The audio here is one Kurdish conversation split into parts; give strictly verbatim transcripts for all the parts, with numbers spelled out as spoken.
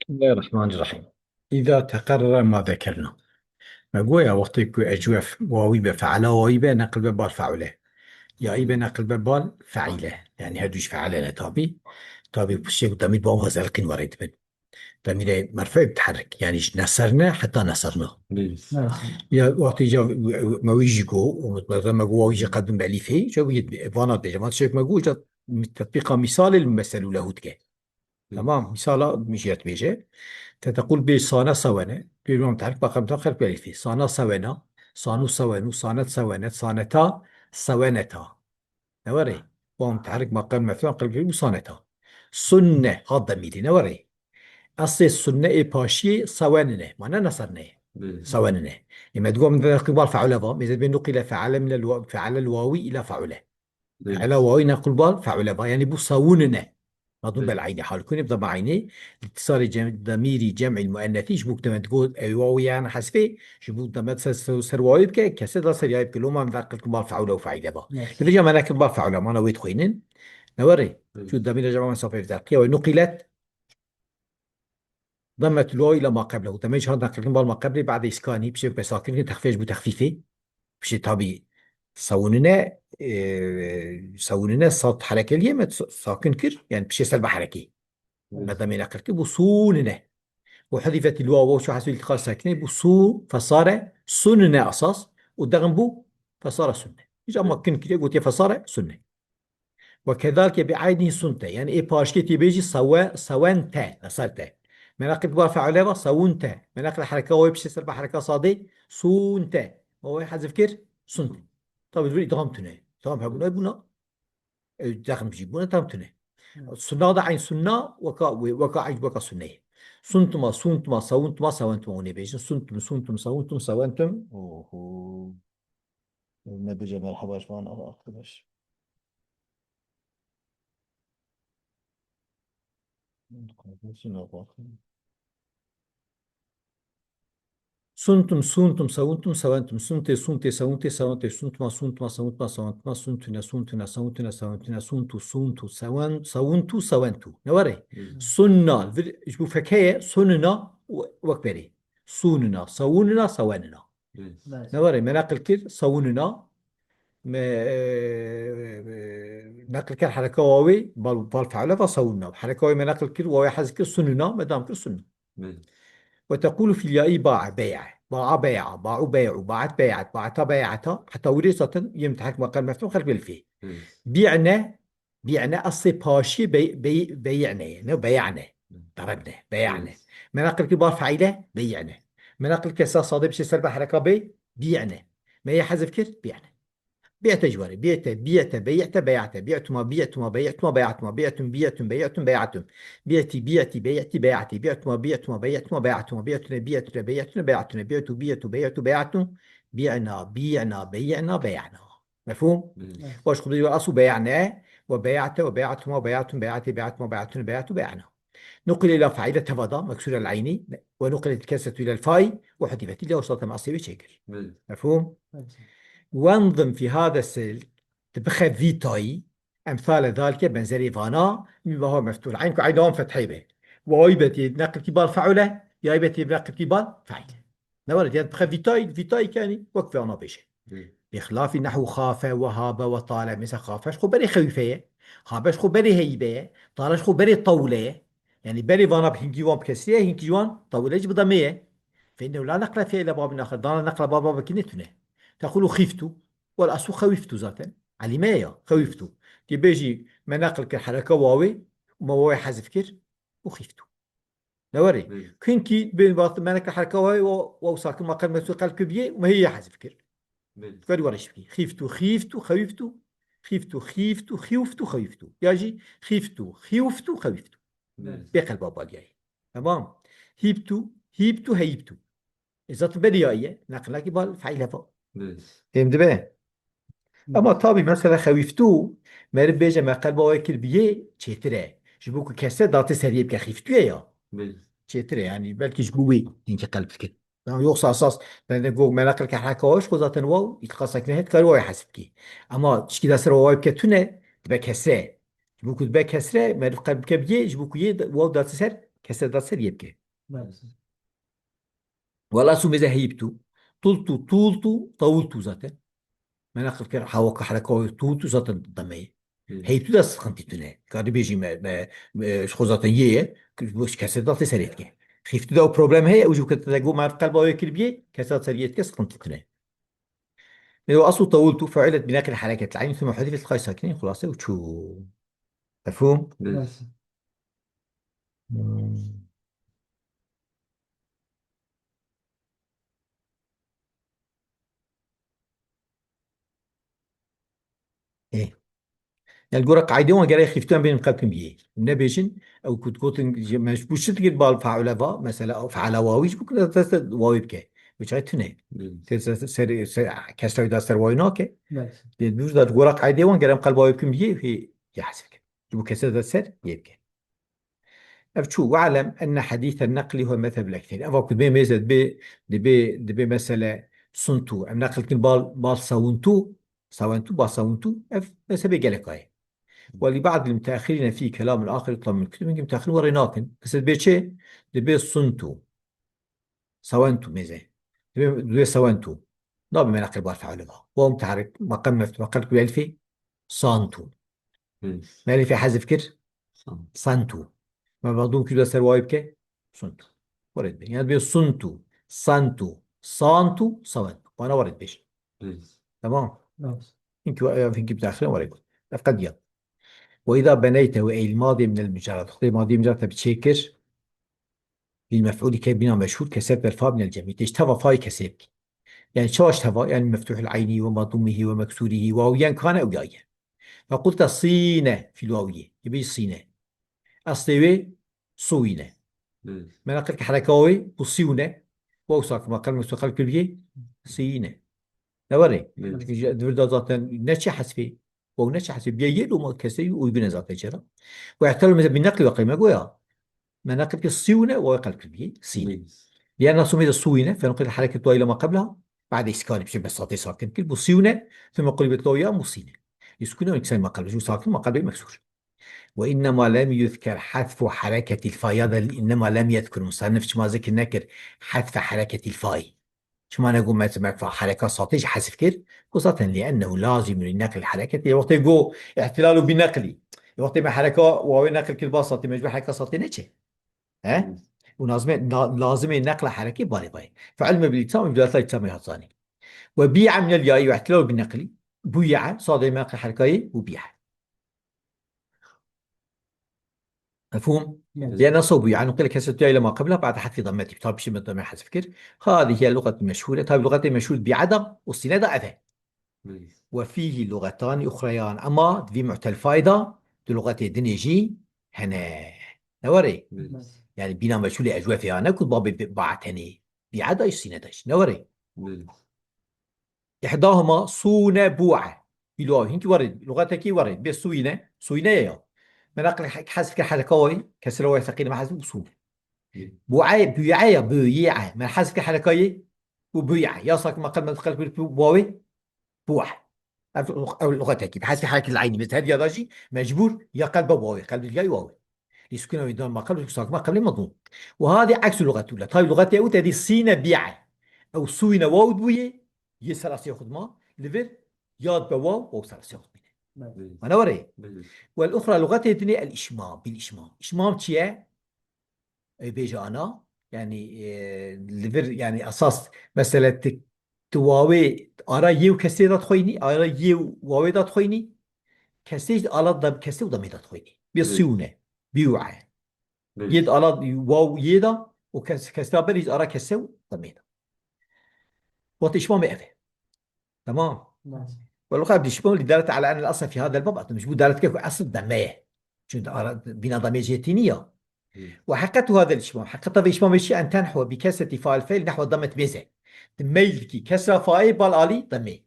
بسم الله الرحمن الرحيم. إذا تقرر ما ذكرنا. Me goya wextê ku ecwef wawî be, feala wawî be, neqil be bal feule. Ya î be neqil be bal feile. Yani her du jî feale ne tabî. Tabî piştê ku demîr bi wan hezerqîn werê dibin. Demîrê merfû bi teherrik. Yani ji neserne heta neserne. Evet. Ya wextê ca me wî jî got, û me me got wawî jî qedbin bi elîfê, ca wî vana dibêje. Van tiştek me got, ca tetbîqa mîsalê li meselû lehu dike. Tamam, misala min jî dibêje. Te teqûl bê sane sewene. Bê wan terik baqem te xerb elîfê. Sana sewena. Sanu sewenu. Sanet sewenet. Saneta seweneta. Ne were? Wan terik maqem mefûl qelb û saneta. Sunne hat demîrî ne were? Eslê sunne ê paşiyê sewenine. Mane neserne. Sewenine. Ê me digo min de qibal feule va. Mêze bê nuqile feale min el wa-, feale el wawi ila feule. Fe'le wawî nequl bal, fe'ule ba. Yani bu savunine. Madun bel ayni hal kuni, bi dama ayni. Litisarê cem-, demîrî cem'îl muennetî, ji bu demet got, ew wawî yan hesfê, ji bu demet ser, ser, ser wawî bike, kese da ser yayî bike. Loma me qil bal fe'ule û fe'ile ba. Li vêca me nekil bal fe'ule, mana wê dixwînin. Ne were? Çu demîrê cema me safê vizar. Qiyawe nuqilet. Demmet lû ila ma qeblehu. Demê jî hat neqilkirin bal ma qeblê, ba'de îskanî, piştê ku sakin kirin, texfîf ji bo texfîfê. Piştê tabî sewunine, e, sewunine sat herekeliye me sa-, sakin kir, yani piştê ser bi herekî. Me demê neqil kir, bû sûnine. Û hudîfetî lû wa çû hesû îltiqa sakinê, bû sû, fesare, sunine esas, û dexin bû fesare sunne. Hiç ama kin kiriye, gotiye fesare sunne. Ve kezalike bi ayni sunte. Yani ê paşkê tê bêjî sewe-, sewente, neserte. Menaqib ba fe'ule ve sewunte. Menaqib hereka wê piştê ser be hereka sadê, sunte. Ma wê hezif kir, sunte. Tabi vir idgam tune. Tamam, hebûna bûna. E, dexim jî bûna tam tune. Sunna da ayn sunna, weka, wê, weka ayn weka sunne. Suntuma, suntuma, sewuntuma, sewentuma. Hûn ê bêjin. Suntum, suntum, sewuntum, sewentum. Oho. Ne bêje merhaba ji van arkadaş. Suntum, suntum, sawuntum, sawentum, sunte, sunte, sawunte, sawente, suntuma, suntuma, sawuntuma, sawentuma, suntune, suntune, sawuntune, sawentune, suntu, suntu, sawen-, sawuntu, sawentu. Ne were? Sunna, vir, ji bo fekeye, sununa, we-, wek berê. Sununa, sawununa, sawenuna. Ne were, me neqil kir, sawununa. Me, e, e, neqil kir hereka wawê, bal, bal fe'le va sawunna. Hereka wawê me neqil kir, wawê hezf kir, sununa, me dam kir, sunna. Ve tequlu fil ya'i ba'a, bey'a. Ba'a, bey'a, ba'u, bey'u, ba'at, bey'at, ba'ata, bey'ata. Heta wirê zaten yê mutehek muqel meftum xelk belfî. Bi'ne, bi'ne, eslê paşî bey-, bey-, bey'ne ye, ne bey'ne. Darabne, bey'ne. Me neqil kir ba fe'ile, bey'ne. Me neqil kir sa sade bir şey ser be hereka bey, bi'ne. Me ye hezf kir, bi'ne. Bi'te ji warê, bi'te, bi'te, bey'te, bey'te, bi'tuma, bi'tuma, bey'tuma, bey'tuma, bi'tum, bi'tum, bey'tum, bey'tum. Bi'ti, bi'ti, bey'ti, bey'ti, bi'tuma, bi'tuma, bey'tuma, bey'tuma, bi'tune, bi'tune, bey'tune, bey'tune, bi'tu, bi'tu, bey'tu, bey'tu, bi'na, bi'na, bey'na, bey'na. Mefhûm? Baş, xwe bêjî, eslû beyane, we beyate, we beyatuma, we beyatun, beyatê, beyatuma, beyatun, beyatu, beyana. Nuqile ila fe'ile tevada, meksûre el eynî, we nuqile kesretu ila el fay, we hudîfet ila, we sate me eslê wê çêkir. Mefhûm? Wenzim fî hade sil, tu bixe vî tayî, emsale zalike, benzerê vana, mîm ve ha meftûh. Eyn ku eyn dewam fethê be. Wawî be tê neqil kî bal fe'ule, yayî be tê neqil kî bal fe'ile. Ne were, yani bixe vîtayî, vîtayî kenî, wek vana bêje. Bi xilafî nehwu xafe ve habe ve tale. Mesela xafe ji xwe berê xewîfe ye. Habe ji xwe berê heyîbe ye. Tale ji xwe berê tawle ye. Yani berê vana bi hingî wan bi kesrê ye, hingî wan tawle jî bi demê ye. Fe innehu la neqle fî ile babin axir. Dana neqle bab babekî ne tune. Tequlu xîftu. Wel eslû xewîftu zaten. Elîme ye ya. Xewîftu. Tê bêjî me neqil kir hereka wawê, me wawê hezf kir û xîftu. Ne were? Kinkî bên vaxt me neke herka wayê, o, o sakin maqal mesu qel kir biyê, me heye hezf kir. Kar were şibkî. Xîftu, xîftu, xewîftu. Xîftu, xîftu, xîftu, xewîftu. Ya jî xîftu, xîftu, xewîftu. Bê qelba baliyayî. Tamam. Hîbtu, hîbtu, heyîbtu. E, zaten berî ya ye. Neqilakî bal feîl hefa. Fêm dibe? Ama tabî mesela xewîftû, meriv bêje me qelba wê kir biyê çêtir e. Ji bo ku kesre datê ser yê bike xîftûye ya. Çêtir e yani belkî ji bo wê hinkî qelb dikin. Ya yoksa esas ben de got me neqil ke heka wê ji xwe zaten waw îtiqa sekine hê dikare wawê hesib kî. Ama tişkî da ser wawê bike tune dibe kesre. Ji bo ku dibe kesre meriv qelb bike biyê ji bo ku yê waw datê ser kesre datê ser yê bike. Belê. Wela su mêze heyîbtu. Tultu, tultu, tawultu zaten. Me neqil kir, hawaka hereka wê tût û zaten demeyê. Hmm. Heyî tu de sıkıntı tune. Ka dibêjî me, me, me, ji xwe zaten yê ye, bu kesê de tê serê dike. Xîftî de o problem heye, û ji kesê de go me qelba wê kir biyê, kesê de serê dike sıkıntı tune. Lê o aslu tawultu fu'ilet bi neqil hereket el-eyn, thumma hudifet el-qay sakinin, xulase û çû. Mefhûm? Evet. Hmm. Ê. Yani gora qaydê wan gerek xîftiyan bên qebkin biyê. Nebêjin, ew ku digotin, ji, me ji bo çi dikir bal faule va, mesela faala wawî ji bo ku dest wawî bike. Bi çay tune. Hmm. Ser, ser, ser, ser, kes da ser wawî nake. Evet. Dê dûr da gora qaydê wan gerek qelba wê bikin biyê, hê, ya hesib ke. Ji bo kesê de ser yê bike. Ev çû, "We'lem enne hadîsen neqlî huwe mezhebul ekserî." Eva ku dibê mêze, dibê, dibê, dibê mesele suntu. Em neqil kin bal, bal sawuntu, sawentu, bal sawuntu. Ev mezhebê gelek ayê. Ve li ba'dil müteahhirîne fî kelamul axir yutlab min kutub. Hingî müteahhirîn werê nakin. Kesê dibê çi? Dibê suntu. Sawentu mêze. Dibê, dibê sawentu. Nabe me neqil bal fe'ule va. Wa mutehrik, maqam meft-, maqal ku elfê, santu. Hmm. Me elfê hezif kir, San. santu. Me mexdûm kir de ser wawê bike, suntu. Were dibê. Yani dibê suntu, santu, santu, sawentu. Bana were dibêj. Hmm. Tamam. Evet. Hinki wa-, hinki bitaxire were got. Ev qediya. Ve izâ beneyte ve e'l madî minel mucarred. Xwedê madî mucarred te bi çê kir. Lil mef'ûlî ke bîna meşhûr, keseretel fa minel cemî. Tê ji teva fayê kesrê bikî. Yani çawa ji teva? Yani meftuhul eynî ve madûmihî ve meksûrihî, wawî yen kane ew yayî ye. Ve qulte sîne fîl wawiyê. Yê bêjî sîne. Eslê wê sûyîne. Hmm. Me neqil ke hereka wê bû sîwne. Waw sakin, me qelb mustaqil kir biyê sîyîne. Ne were? Hmm. Çünkü ji, di vir de zaten ne çi hesfê. Waw ne çi hesfê. Biyê yê loma kesrê uygune zaten çera. Ve ihtimal mesela bi neqli ve qeyme goya. Me neqil ke sîwne, waw qelb kir biyê sîne. Hmm. Diğer nasıl mesela sûyîne, fenqil hereket wayla ma qebla. Ba'de iskanî biçe besatê sakin kir. Bu sîwne, thumma qulibet waw ya bu sîne. Li sukûne û iksen ma qelb. Ju sakin ma qelb meksûr. Ve innema lem yuzker hezfu hereketil fa ya da innema lem yezkur musannif çima zikir nekir hezfe hereketil fayî. Çima negot me, me fa hereka satê jî hezf kir? Got zaten li ennehu lazim li neql hereketî. Wextê got ihtilalu bi neqlî. Wextê me hereka wawê neql kir ba satê, mecbur hereka satê neçe. He? Û nazime, na-, lazimê neqla herekî balê bayê. Fe ilme bil îtîsam, bil îtîsam hat zanî. Ve bî'a minel yayî ve ihtilalu bi neqlî. Bûy'a, sadê me qe herekayê û bî'a. مفهوم؟ مفهوم. لأن صوب يعني قيل كسرت يا إلى ما قبلها بعد حذف ضمته. Tabi şimdi ضمير حذف kir. هذه هي اللغة المشهورة. Tabi lugate meşhûr bi ada û sîne de ev e. مفهوم. وفيه لغتان أخريان. Ama di vî mu'tel fayê de du lugatê dinê jî hene. Ne were? مفهوم. Yani bîna meşhûlê ecwefê ya ne ku babê bi-, ba tenê. Bi ada jî sîne de jî. Ne were? مفهوم. Îhdahuma sûne bû'e. Îlo hinkî werê, luxetekî werê. Bê sûyîne, sûyîne ye ya. Me neql he-, hezf kir hereka wayî, kesra wayî seqîne me hezf sûne. Bû'e, bû'e ya, bû'e. Me hezf kir herekayê û bû'e. Ya sakin me qelb me qelb kir wawê, bû'e. Ev, ev luxetekî. Bi hezf kir herekî eynî. Mesela her ya da jî mecbûr ya qelb be wawê, qelb ya wawê. Li sukûna wî dan maqal, sakin maqalê mezmûm. Û hadî eksu luxetû le. Tabi luxetê ew te dî sîne bî'e. Ew sûyne waw bûyê, yê ser asê xwe dima, li vir yad be waw, waw ser asê xwe dibîne. Belê. Mana were? Belê. Wel uxra luxetê dinê el îşmam, bil îşmam. Îşmam çi ye? Ê bêje ana, yani, e, li vir, yani esas mesele tu, tu wawê ara yê û kesê de dixwînî, ara yê û wawê de dixwînî, kesê jî ala da, kesê û demê de dixwînî. Bê Belê. Sîwne. Bîw'e. Belê. Yê di ala waw yê de û kes-, kesra berî di ara kese û demê de. Wextê îşmamê ev e. Tamam. Belê. Welo qe bîşmam li delalet ala enel asl fi hadel bab atim. Ji bo delalet ke ku asl deme ye. Çünkü ara, bîna demê jê tînî ya. Hı. Ve haqiqetu hadel îşmam. Haqiqeta vê îşmamê çi en tenhwe bi kesreti fail feil nehwe damet mêze. Di meyl dikî kesra fail bal alî demê.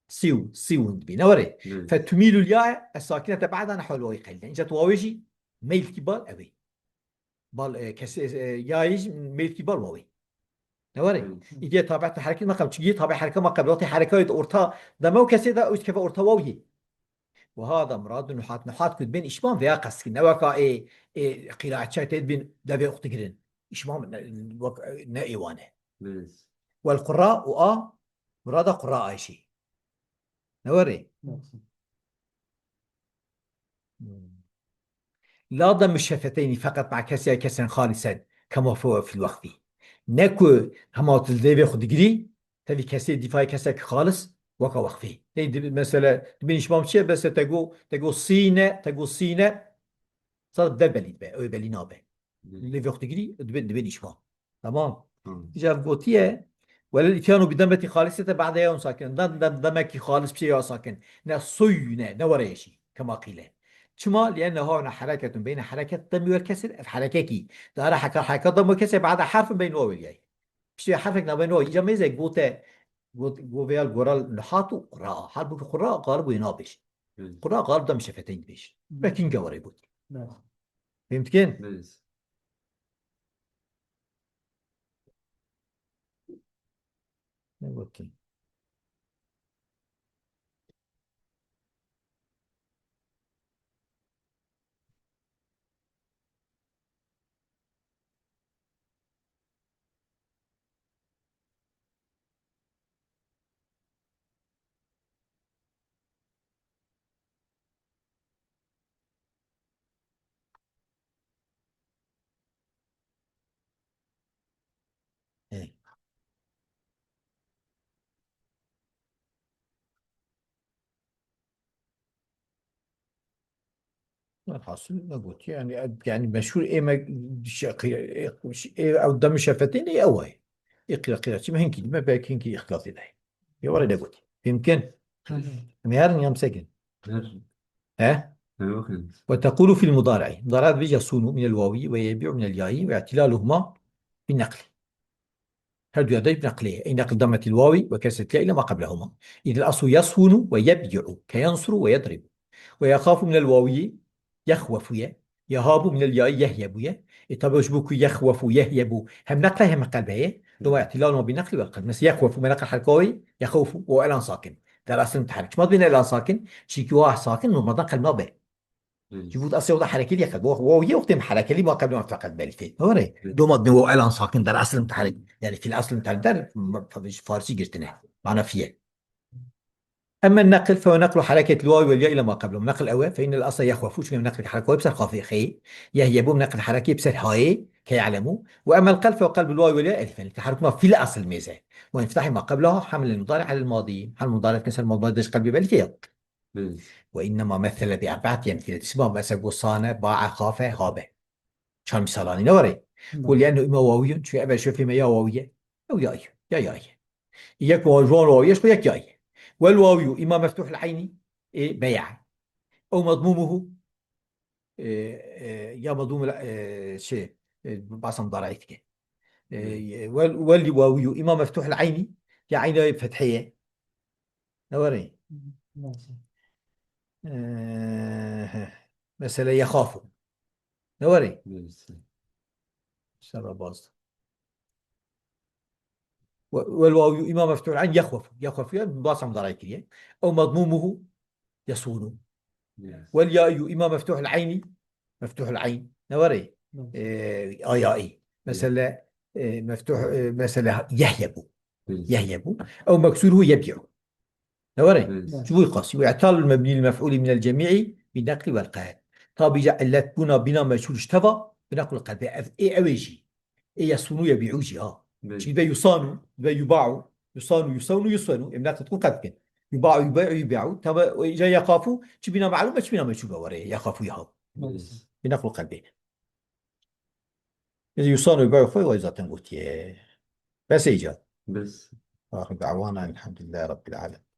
Sîw, sîw hûn dibî. Ne were? Hı. Fetumîlul ya es sakinete ba'da nehwel wawî qelîlen. Înca tu wawê jî meyl dikî bal ewê. Bal, e, kes-, e, ya jî meyl dikî bal wawê. Ne were? Hı. Îdiye tabiata hereket maqam. Çünkü tabi hereket maqam. Wextê hereka orta deme û kesê de ew dikeve orta wawiyê. Ve hada muradun nuhat. Nuhat ku dibên îşmam veya qest dikin. Ne weka ê, ê qiraetçiyê tê dibên devê ox digirin. Îşmam ne, wek, ne ê wan e. Belê. Wel qura û a, murada qura a jî. Ne werê? Hmm. La da muşefeteynî feqet ma kesî ya kesen xalisen kema fewe fil wexfî. Ne ku hema tu li dêvê xwe digirî, tevî kesê dîfayê kesek xalis weka wexfî. Tey di, mesele, di bin îşmam çi ye? Bes te go, te go sîne, te go sîne, sa de belî dibe, ew belî nabe. Hı. Lê vê xwe digirî, dibe, dibe dîşman. Tamam. Hı. Îcar gotiye, "Welel îtyanu bi demetî xalisete ba'de yawun sakin." Dem, dem, demekî xalis bir şey ya sakin. Ne suyu ne, ne were yeşî. Kema qîle. Çima? Lienne havna hereketun beyne hereket demi wel kesir, ev herekekî. Dara heka, heka demi kesir, ba'de harfin beyne wawil yay. Piştî harfek navbeyne wawil. Îcar mêze gote, got, goveyal goral nihat û qura. Halbuki qura galib wê nabêj. Hı. Qura galib dem şefeteyn dibêj. Hı. Belkî hinge were got. Ne. Fehim dikin? Belê. Ne gotin? Ê. Velhasil me gotiye, yani, yani meşhur ê me şe-, qî-, ê, ê, ew demî şefetê ne ew e. Ê qîra qîra çi me hinkî, me belkî hinkî îxtilatê de. Ê were ne gotiye. Fehim dikin? Hı hı. Em ê herin ya em sekin. Her. He? Her wexî. Ve tekulu fil mudari'i. Mudari'a dibêje yesunu minel wawi ve yebi'u minel ya'i ve i'tilaluhuma bin neqli. Her duya de bi neqlê. Ey neql dametil wawi ve kesretil ya'i lema qablehuma. İdil aslu yesunu ve yebyi'u. Ke yensuru ve yedribu. Ve yexafu minel wawi yexwefu ye. Yehabu minel ya'i yehyebu ye. E tabi ji bo ku yexwefu, yehyebu hem neqle hem qelbe ye. Doma i'tilaluma bi neqli vel qelb. Mesela yexwefu me neql herkawî, yexawfu, o elan sakin. Der aslin mutehrik. Çima dibêne elan sakin? Çîkî wa sakin normaldan qelb nabe. Hı. Ji bo asê o da herekeli ye qelb. O, o ye wextê herekeli ma qelb ma feqet belî tê. Doğru. Hı. Doma dibê o elan sakin der aslin mutehrik. Yani fil aslin mutehrik der, m-, farsî girtine. Mana fiye. Emme neql fe neqlu hereketil wawi vel ya'i lema qeblehu. Neql ew e, fe innel asla yexwefu, çünkü neql hereke bi ser xafê xê. Yehyebu neql hereke bi ser hayê, ke ya'lemu. Ve emmel qelb fe qelbul wawi vel ya'i elifen. Teharrukuma fil asl mêze. Ve infitahî ma qebleha hamlel mudari alel madi. Hal mudari etken ser madi de qelbî belî ya. Belê. Ve innema mesele bi erbaati emsile. Siba mesela go sane, ba'a, xafe, habe. Çar misalanî ne were? Belê. Kul li'ennehu îma wawiyun, çünkü ev şefê me ya wawiye. Ew ya ye, ya ya ye. Yek wa-, ji wan wawiye, ji xwe yek ya ye. Wel wawiyu îma meftuhul eynî, ê, bey'a. Ew madmûmuhu, e, e, ya madmûmul, e, şey, e, basam darayî dike. E, Hı. wel, wel wawiyu îma meftuhul eynî, ya eyna fetheye. Ne were? Nasıl? E, he. Mesela yexafu. Ne were? Hı. Şerra bazda. Ve, wel wawiyu îma meftuhul eyn yexwefu. Yexwefu ya basam darayî kiriye. Ew madmûmuhu yesûnu. Yes. Wel ya'iyu îma meftuhul eyni. Meftuhul eyn. Ne were? Yes. E, aya'i. Yes. Mesela, e, meftuh, e, mesela yehyebu. Yes. Yehyebu. Ew meksûruhu yebyi'u. Ne were? Yes. Ji bo qasî. Ve i'talul mebnî lil mef'ûlî minel cemî'î bi neqlî wel qelb. Tabî ca illet bûna bîna meçhûl ji teva bi neql qelbê. Ev, ê, ew ê jî. Ê yesûnû yebî'û jî ha. Belê. Çi be yusanu, be yuba'u, yusanu, yusawnu, yuswenu. Em neql dikun qet bikin. Yuba'u, yuba'u, yuba'u. Tabi, îca yexafu, çi bîna melûm be, çi bîna meçhûl be were, yexafu ya ha. Belê. Bi neql qelbê. Yusanu, yuba'u xwe, wayî zaten gotiye. Bes îca. Bes. Axiru da'wana, elhamdülillahi rabbil alemin.